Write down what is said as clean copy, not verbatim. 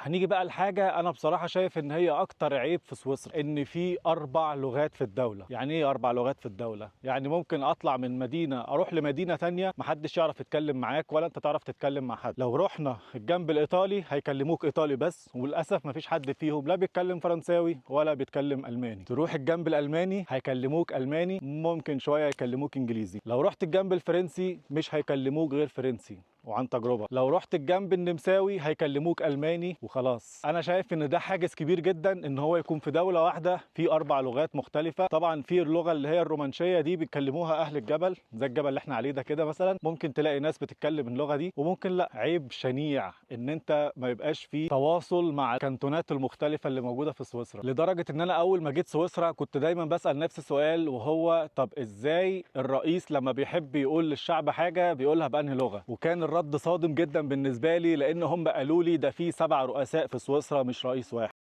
هنيجي بقى لحاجة انا بصراحة شايف ان هي اكتر عيب في سويسرا، ان في 4 لغات في الدولة. يعني ايه 4 لغات في الدولة؟ يعني ممكن اطلع من مدينة اروح لمدينة تانية محدش يعرف يتكلم معاك ولا انت تعرف تتكلم مع حد. لو رحنا الجنب الايطالي هيكلموك ايطالي بس، وللاسف مفيش حد فيهم لا بيتكلم فرنساوي ولا بيتكلم الماني. تروح الجنب الالماني هيكلموك الماني، ممكن شوية يكلموك انجليزي. لو رحت الجنب الفرنسي مش هيكلموك غير فرنسي، وعن تجربة. لو رحت الجنب النمساوي هيكلموك ألماني وخلاص. أنا شايف إن ده حاجز كبير جدا إن هو يكون في دولة واحدة في 4 لغات مختلفة. طبعا في اللغة اللي هي الرومانشية دي بيتكلموها أهل الجبل، زي الجبل اللي احنا عليه ده كده مثلا، ممكن تلاقي ناس بتتكلم اللغة دي وممكن لا. عيب شنيع إن أنت ما يبقاش في تواصل مع الكانتونات المختلفة اللي موجودة في سويسرا. لدرجة إن أنا أول ما جيت سويسرا كنت دايما بسأل نفسي سؤال، وهو طب إزاي الرئيس لما بيحب يقول للشعب حاجة بيقولها بأنهي لغة؟ وكان الرد صادم جدا بالنسبة لي، لان هم قالوا لي ده في 7 رؤساء في سويسرا مش رئيس واحد.